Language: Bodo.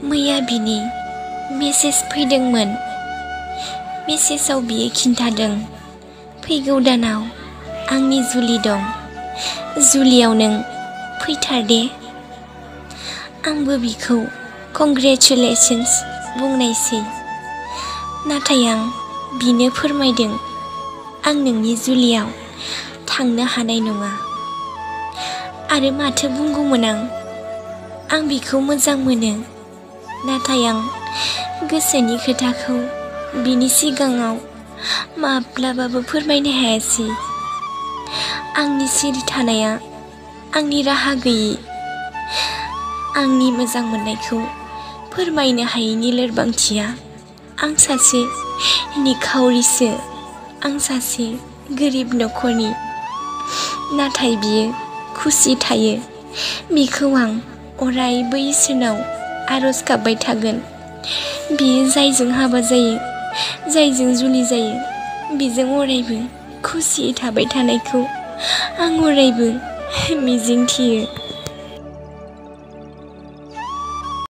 मैया बिनि मेसेज फैदोंमोन। मेसेजाव बियो खिन्थादों फैगौ दानाव आंनि जुलि दं, जुलियाव नों फैथार दे। आंबो बिखौ कंग्रेचुलेसन्स बुंनायसै, नाथाय आं बिनो फोरमायदों आं नोंनि जुलियाव थांनो हानाय नङा। आरो माथो बुंगौमोन आं बिखौ मोजां मोनो, नाथाय आं गोसोनि खोथाखौ बिनि सिगाङाव माब्लाबाबो फोरमायनो हायासै। आंनि सिरि थानाया आंनि राहा गैयि, आंनि मोजां मोननायखौ फोरमायनो हायैनि लोरबांथिया। आं सासे निखावरिसो, आं सासे गोरिब नखरनि, नाथाय बियो खुसि थायो। बिखौ आं अरायबो इसोरनाव आरज गाबबाय थागोन। बियो जायजों हाबा जायो, जायजों जुलि जायो, बिजों अरायबो खुसियै थाबाय थानायखौ आं अरायबो मिजिंथियो।